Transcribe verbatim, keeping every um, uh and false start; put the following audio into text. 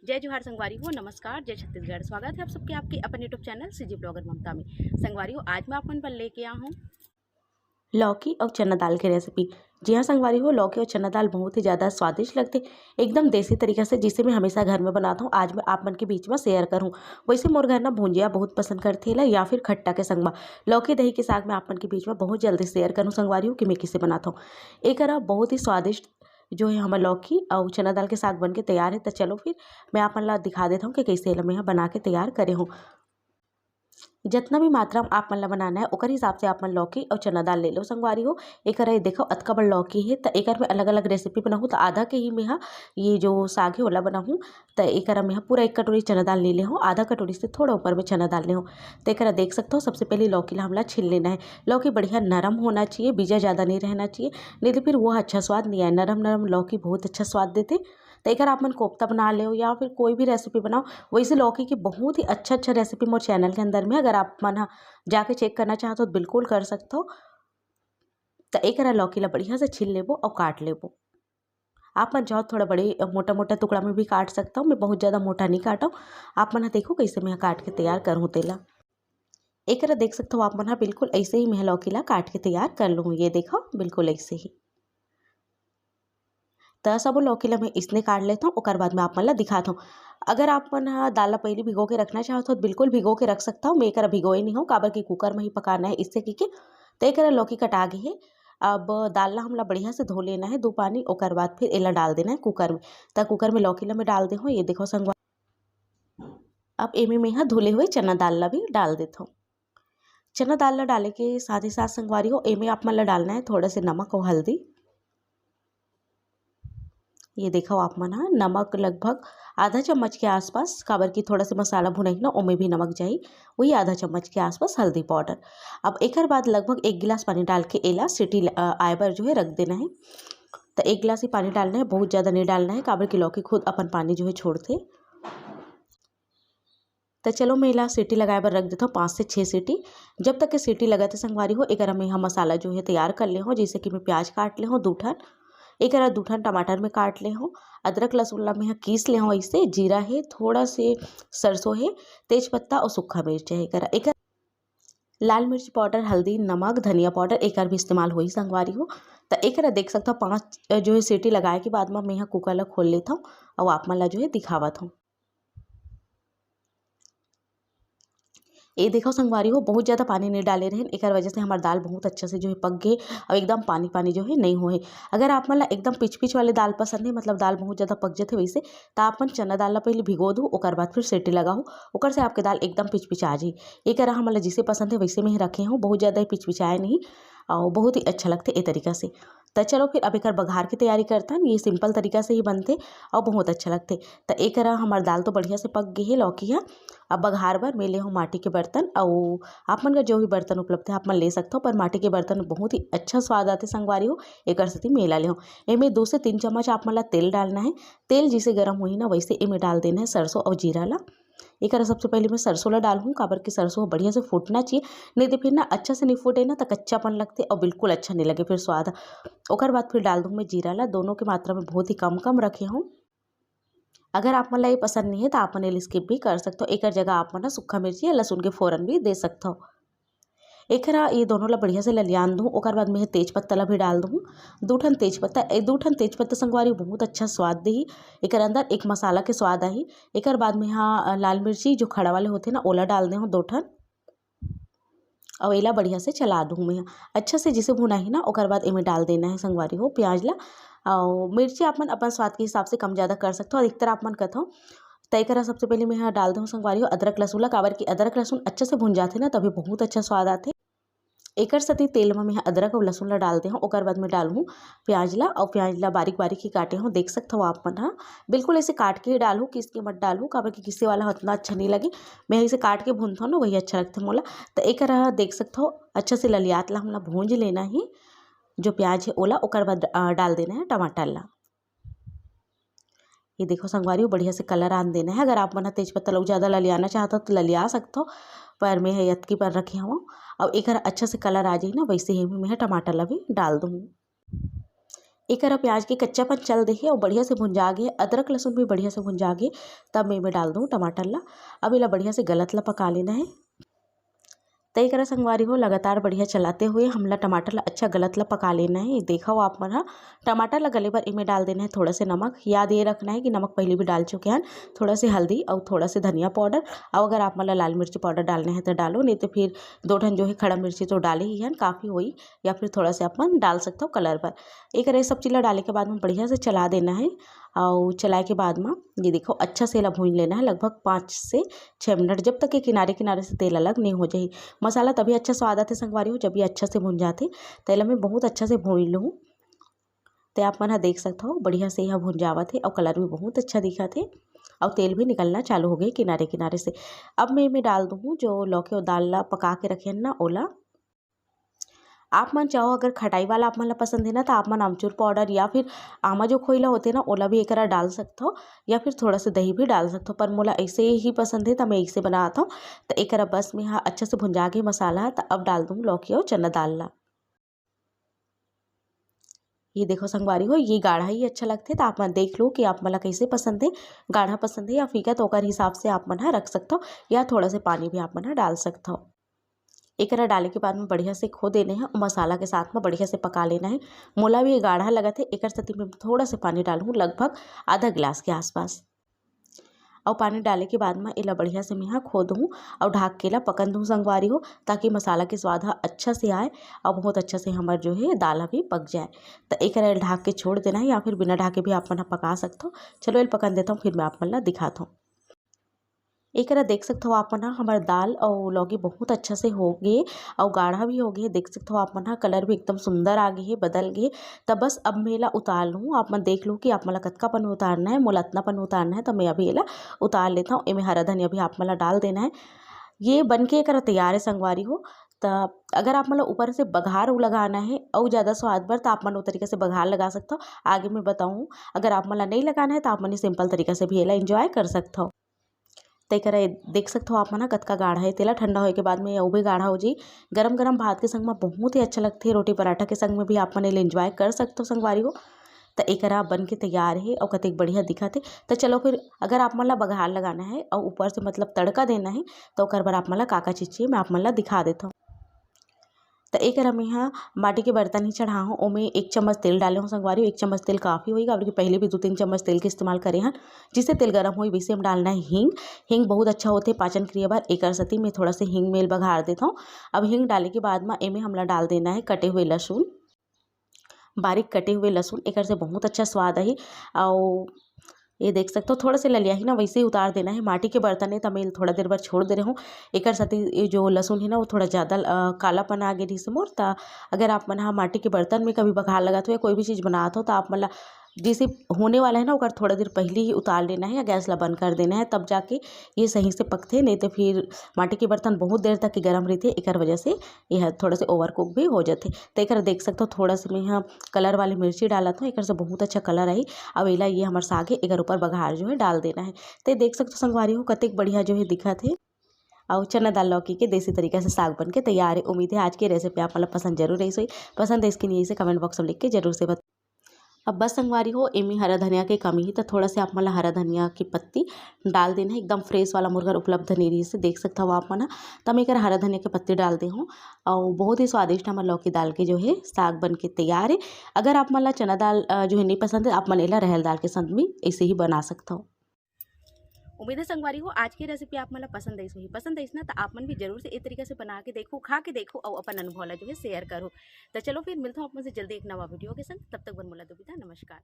जय जोहार संगवारी हो, नमस्कार, जय छत्तीसगढ़। स्वागत है आप सबके आपके अपन YouTube चैनल सीजी ब्लॉगर ममता में। संगवारी हो, आज मैं आप मन बर लेके आ हूँ लौकी और चना दाल के रेसिपी। जी हाँ संगवारी हो, लौकी और चना दाल बहुत ही ज़्यादा स्वादिष्ट लगथे, एकदम देसी तरीका से, जिसे मैं हमेशा घर में बनाता हूँ। आज मैं आप मन के बीच में शेयर करूँ। वैसे मोर घर ना भुंजिया बहुत पसंद करथे ला, या फिर खट्टा के संग में। लौकी दही के साग मैं आप मन के बीच में बहुत जल्दी शेयर करूँ संगवारी हो कि मैं किसे बनाता हूँ। एक बहुत ही स्वादिष्ट जो है हमर लौकी और चना दाल के साग बन के तैयार है। तो चलो फिर मैं आप मन ला दिखा देता हूँ कि कैसे एला मैं ह बना के तैयार करे हूँ। जितना भी मात्रा में आप मन ला बनाना है, ओकर हिसाब से आप मन लौकी और चना दाल ले लो संगवारी हो। एक ये देखो, अतका बड़ लौकी है, तो एकर में अलग अलग रेसिपी बनाहूँ। तो आधा के ही मैं ह ये जो साग है ओला बनाहूँ। तो एक मैं ह पूरा एक कटोरी चना दाल ले ले हूँ, आधा कटोरी से थोड़ा ऊपर में चना दाल ले हूँ। तो एक देख सकते हो, सबसे पहले लौकी ला हमला छील लेना है। लौकी बढ़िया नरम होना चाहिए, बीजा ज़्यादा नहीं रहना चाहिए, नहीं तो फिर वो अच्छा स्वाद नहीं आए। नरम नरम लौकी बहुत अच्छा स्वाद देते। तो एक आप मन कोफ्ता बना लो या फिर कोई भी रेसिपी बनाओ। वैसे लौकी की बहुत ही अच्छा अच्छा रेसिपी मोर चैनल के अंदर में, अगर आप मन ह जाके चेक करना चाहते हो तो बिल्कुल कर सकते हो। तो एक लौकी ला बढ़िया से छील लेबो और काट लेबो। आप मन चाहो थोड़ा बड़े मोटा मोटा टुकड़ा में भी काट सकता हूँ, मैं बहुत ज़्यादा मोटा नहीं काटा हूँ। आप मन ह देखो कैसे मैं काट के तैयार करूँ तेला। एक देख सकते हो आप मन ह, बिल्कुल ऐसे ही मैं लौकी ला काट के तैयार कर लूँ। ये देखो बिल्कुल ऐसे ही। त सबो लौकी ला मैं इसने काट लेता हूँ, ओकर बाद मैं आप मन ला दिखाता हूँ। अगर आप मन ह दाल ला पहले भिगो के रखना चाहत हो तो बिल्कुल भिगो के रख सकता हूँ। मैं एक भिगोए नहीं हूँ, काबर कि कुकर में ही पकाना है, इससे की के। तो एक लौकी कटा गई है। अब दाल ला हमला बढ़िया से धो लेना है दो पानी, ओकर बाद फिर एला डाल देना है कुकर में। त कुकर में लौकी ला मैं डाल दे हूँ। ये देखो संगवा, अब एमे मैं ह धुले हुए चना दाल ला भी डाल देत हूँ। चना दाल ला डाले के साथ ही साथ संगवारी हो, एमे आप मन ला डालना है थोड़ा से नमक और हल्दी। ये देखो आप मन ह, नमक लगभग आधा चम्मच के आसपास, काबर कि थोड़ा से मसाला भुनही ना, ओमे भी नमक जाही। वही आधा चम्मच के आसपास हल्दी पाउडर। अब एकर बाद लगभग एक गिलास पानी डाल के एला सीटी ल-, अ, आए बर जो है रख देना है। तो एक गिलास ही पानी डालना है, बहुत ज़्यादा नहीं डालना है, काबर कि लौकी खुद अपन पानी जो है छोड़थे। तो चलो मैं एला सीटी लगाए बर रख देता हूँ, पाँच से छः सीटी। जब तक के सीटी लगत है संगवारी हो, एक मैं ह मसाला जो है तैयार कर ले हूँ, जैसे कि मैं प्याज काट ले हूँ दू ठन, एक दू ठन टमाटर में काट ले हूँ, अदरक लहसुन ला मैं ह कीस ले हूँ, ऐसे जीरा है, थोड़ा से सरसों है, तेज पत्ता और सूखा मिर्च है। एक एक लाल मिर्च पाउडर, हल्दी, नमक, धनिया पाउडर, एकर भी इस्तेमाल होही संगवारी हो। तो एक देख सकता हूँ, पाँच जो है सीटी लगाए के बाद में मैं ह कुकर ला खोल लेता हूँ और आप मन ला जो है दिखावत हूँ। ये देखो संगवारी हो, बहुत ज़्यादा पानी नहीं डाले रहेन, एकर वजह से हमार दाल बहुत अच्छा से जो है पक गई और एकदम पानी पानी जो है नहीं होए। अगर आप मन ला एकदम पिच पिच वाले दाल पसंद है, मतलब दाल बहुत ज़्यादा पक जाते वैसे, तो आप मन चना दाल ला पहले भिगो दो, ओकर बाद फिर सीटी लगाओ, ओकर से आपके दाल एकदम पिच पिच आ जाए। ये करा हमन ला जिसे पसंद है वैसे में ही रखे हूँ, बहुत ज़्यादा ही पिच पिचाए नहीं और बहुत ही अच्छा लगते ए तरीका से। तो चलो फिर अब एकर बघार की तैयारी करथन। ये सिंपल तरीका से ही बनते और बहुत अच्छा लगते। तो एक हमार दाल तो बढ़िया से पक गई है, लौकी है। अब बघार बर मैं ले हूँ माटी के बर्तन, और आप मन का जो भी बर्तन उपलब्ध है आप मन ले सकते हो, पर माटी के बर्तन बहुत ही अच्छा स्वाद आते संगवारी हो, एक सेती मैं ला ले हूँ। एमे दो से तीन चम्मच आप मन ला तेल डालना है। तेल जिसे गर्म होही ना वैसे एमे डाल देना है सरसों और जीरा ला। एक सबसे पहले मैं सरसों ला डालूँ, काबर कि सरसों बढ़िया से फूटना चाहिए, नहीं तो फिर ना अच्छा से नहीं फूटे ना तो कच्चापन लगते और बिल्कुल अच्छा नहीं लगे फिर स्वाद। ओकर बाद फिर डाल दूँ मैं जीरा ला, दोनों की मात्रा में बहुत ही कम कम रखे हूँ। अगर आप मन ला ये पसंद नहीं है तो आप मन एला स्किप भी कर सकते हो। एकर जगह आप मन सूखा मिर्ची या लहसुन के फोरन भी दे सकते हो। एक ये दोनों ला बढ़िया से ललियान दूँ, ओकर बाद में तेज पत्ता ला भी डाल दूँ। दू ठन तेज पत्ता, ए दू ठन तेज पत्ता संगवारी बहुत अच्छा स्वाद देही। एकर अंदर एक मसाला के स्वाद आही। एकर बाद में हाँ लाल मिर्ची जो खड़ा वाले होते ना ओला डाल दे हूँ दो ठन। और एला बढ़िया से चला दूँ मैं। अच्छा से जिसे भुनाही ना ओकर बाद एमे डाल देना है संगवारी हो प्याज ला। और मिर्ची आप मन अपन स्वाद के हिसाब से कम ज़्यादा कर सकते हो। अधिकतर आप मन कथो तो एक सबसे पहले मैं यहाँ डाल दूँ संगवारी हो अदरक लहसुन ला, काबर कि अदरक लहसुन अच्छा से भुन जाते ना तभी बहुत अच्छा स्वाद आते। एकर सेती तेल में मैं अदरक और लहसुन ला डाल दे हूँ, ओकर बाद में डालूँ प्याज ला, और प्याज ला बारीक बारीक ही काटे हूँ। देख सकते हो आप मन हा, बिल्कुल ऐसे काट के ही डालूँ, किस के मत डालूँ, काबर कि किसे वाला उतना अच्छा नहीं लगे। मैं इसे काट के भूनता हूँ ना, वही अच्छा लगता है मोला। तो एक देख सकते हो, अच्छा से ललियात ला हमला भूंज लेना ही। जो प्याज है ओला, ओकर बाद डाल देना है टमाटर ला। ये देखो संगवारी हो, बढ़िया से कलर आन देना है। अगर आप मन तेज पत्ता लोग ज़्यादा ललियाना चाहता हो तो ललिया सकते हो, पर मैं यतकी पर रखे हूँ। अब एक अच्छा से कलर आ जाए ना, वैसे ही मैं टमाटर ला भी डाल दूँ। एकरा प्याज के कच्चापन चल दे हे अउ बढ़िया से भुंजा गे, अदरक लहसुन भी बढ़िया से भुंजा गे। तब मैं एमे डाल दूँ टमाटर ला। अब एला बढ़िया से गलत ला पका लेना है। त एकरा संगवारी हो, लगातार बढ़िया चलाते हुए हमला टमाटर ला अच्छा गलत ला पका लेना है। देखो आप मन ह, टमाटर ला गले बर एमे डाल देना है थोड़ा से नमक। याद ये रखना है कि नमक पहले भी डाल चुके हैं, थोड़ा से हल्दी और थोड़ा से धनिया पाउडर। और अगर आप मन ला लाल मिर्ची पाउडर डालना है तो डालो, नहीं तो फिर दो ठन जो है खड़ा मिर्ची तो डाले ही हैं, काफ़ी होई, या फिर थोड़ा से आप मन डाल सकते हो कलर बर। एक ये सब चीज़ ला डाले के बाद में बढ़िया से चला देना है। और चलाए के बाद में ये देखो, अच्छा से एला भून लेना है लगभग पाँच से छः मिनट, जब तक ये किनारे किनारे से तेल अलग नहीं हो जाए। मसाला तभी अच्छा स्वाद आथे संगवारी हो, जब ये अच्छा से भुन जाथे। तेल में बहुत अच्छा से भून लूँ। ते आप मन ह देख सकत हो, बढ़िया से यह भुन जावत हे और कलर भी बहुत अच्छा दिखत हे और तेल भी निकलना चालू हो गए किनारे किनारे से। अब मैं एमे डाल दूँ जो लौकी और दाल ला पका के रखे हन ना, ओला। आप मन चाहो, अगर खटाई वाला आप मन ला पसंद है ना, तो आप मन आमचूर पाउडर या फिर आमा जो खोइला होथे ना, ओला भी एकरा डाल सकत हो, या फिर थोड़ा सा दही भी डाल सकत हो। पर मोला ऐसे ही पसंद है, तो मैं ऐसे बनात हूँ। तो एकरा बस में हा अच्छा से भुंजा के मसाला, तो अब डाल दूँ लौकी और चना दाल ला। ये देखो संगवारी हो, ये गाढ़ा ही अच्छा लगथे। तो आप मन देख लो कि आप मन ला कैसे पसंद है, गाढ़ा पसंद है या फीका, तो ओकर हिसाब से आप मन ह रख सकत हो, या थोड़ा से पानी भी आप मन ह डाल सकत हो। एकरा डाले के बाद में बढ़िया से खो देने हैं, मसाला के साथ में बढ़िया से पका लेना है। मोला भी ये गाढ़ा लगत है, एकर सेती मैं थोड़ा से पानी डालूँ, लगभग आधा गिलास के आसपास। और पानी डाले के बाद में एला बढ़िया से मेहा खो दूँ और ढाक के ला पकन दूँ संगवारी हो, ताकि मसाला के स्वाद ह अच्छा से आए और बहुत अच्छा से हमर जो है दाल ह भी पक जाए। तो एकरा ढाक के छोड़ देना है, या फिर बिना ढाके भी आप मन ह पका सकत हो। चलो, एला पकन देता हूँ, फिर मैं आप मन ला दिखाता हूँ। एकरा देख सकत हो आप मन ह, हमर दाल अउ लौकी बहुत अच्छा से हो गे अउ गाढ़ा भी हो गे। देख सकत हो आप मन ह, कलर भी एकदम सुंदर आ गे हे, बदल गे। त बस अब मैं एला उतार लूँ। आप मन देख लो कि आप मन ला कतका पन उतारना है, मोला अतना पन उतारना है, त मैं अभी एला उतार लेत हूँ। एमे हरा धनिया भी आप मन ला डाल देना है। ये बन के एकर तैयार है संगवारी हो। त अगर आप मन ला ऊपर से बघार लगाना है अउ ज़्यादा स्वाद बर, त आप मन ओ तरीका से बघार लगा सकत हो। आगे मैं बताऊँ, अगर आप मन ला नहीं लगाना है, त आप मन ये simple तरीका से भी एला enjoy कर सकत हो। त एकरा ए-, देख सकत हो आप मन ह कतका गाढ़ा हे, तेला ठंडा होए के बाद में अउ भी गाढ़ा हो जाही। गरम गरम भात के संग म बहुत ही अच्छा लगथे, रोटी पराठा के संग में भी आप मन एला enjoy कर सकत हो संगवारी हो। त एकरा बन के तैयार हे अउ कतेक बढ़िया दिखत हे। त चलो फिर, अगर आप मन ला बघार लगाना हे अउ ऊपर से मतलब तड़का देना हे, त ओकर बर आप मन ला का का चीज चाहिए, मैं आप मन ला दिखा देत हौं। त एकरा मेहा माटी के बर्तन ही चढ़ा हूँ, ओमे एक चम्मच तेल डाले हूँ संगवारी हो। एक चम्मच तेल काफ़ी होही, काबर कि पहले भी दो तीन चम्मच तेल के इस्तेमाल करे हन। जिसे तेल गरम होही, वैसे हम डालना है हींग। हींग बहुत अच्छा होथे पाचन क्रिया बर, एकर सेती मैं थोड़ा से हींग में बघार देत हूँ। अब हींग डाले के बाद में एमे हमला डाल देना है कटे हुए लहसुन, बारीक कटे हुए लहसुन, एकर से बहुत अच्छा स्वाद आही। अउ ये देख सकते हो, थोड़ा से ललिया ही ना, वैसे ही उतार देना है। माटी के बर्तन है, त मैं थोड़ा देर बर छोड़ दे रहे हूँ। एकर सेती ये जो लहसुन है ना, वो थोड़ा ज़्यादा, अ, कालापन आ गे रहिस मोर। त अगर आप मन ह माटी के बर्तन में कभी बघार लगात हो या कोई भी चीज़ बनात हो, त आप मन ला जैसे होने वाला है ना, ओकर थोड़ा देर पहले ही उतार लेना है या गैस ला बंद कर देना है, तब जाके ये सही से पकथे। नहीं तो फिर माटी के बर्तन बहुत देर तक के गर्म रहिथे, एकर वजह से ये ह थोड़ा से overcook भी हो जाथे। त एकर देख सकते हो, थोड़ा से मैं ह कलर वाली मिर्ची डालत हूँ, एकर से बहुत अच्छा कलर आई। अब एला ये हमर साग है, एकर ऊपर बघार जो है डाल देना है। ते देख सकते हो संगवारी हो, कतेक बढ़िया जो है दिखत है। अउ चना दाल लौकी के देसी तरीका से साग बन के तैयार है। उम्मीद है आज के recipe आप मन ला पसंद जरूर रही होही। पसंद है इसके लिए इसे comment box में लिख के जरूर से बता। अब बस संगवारी हो, एमे हरा धनिया के कमी ही, त थोड़ा से आप मन ला हरा धनिया के पत्ती डाल देना है। एकदम fresh वाला मोर घर उपलब्ध नहीं रहिस, देख सकत हव आप मन ह, त मैं एकर हरा धनिया के पत्ती डाल दे हूँ। अउ बहुत ही स्वादिष्ट हमर लौकी दाल के जो है साग बन के तैयार है। अगर आप मन ला चना दाल, अ, जो है नहीं पसंद है, आप मन एला रहर दाल के संग में ऐसे ही बना सकत हव। उम्मीद है संगवारी हो, आज के recipe आप मन ला पसंद आइस होही। पसंद आइस ना, त आप मन भी जरूर से ए तरीका से बना के देखो, खा के देखो अउ अपन अनुभव ला जो है share करो। त चलो फिर मिलत हूँ आप मन से जल्दी एक नवा video के संग। तब तक बर मोला दो विदा, नमस्कार।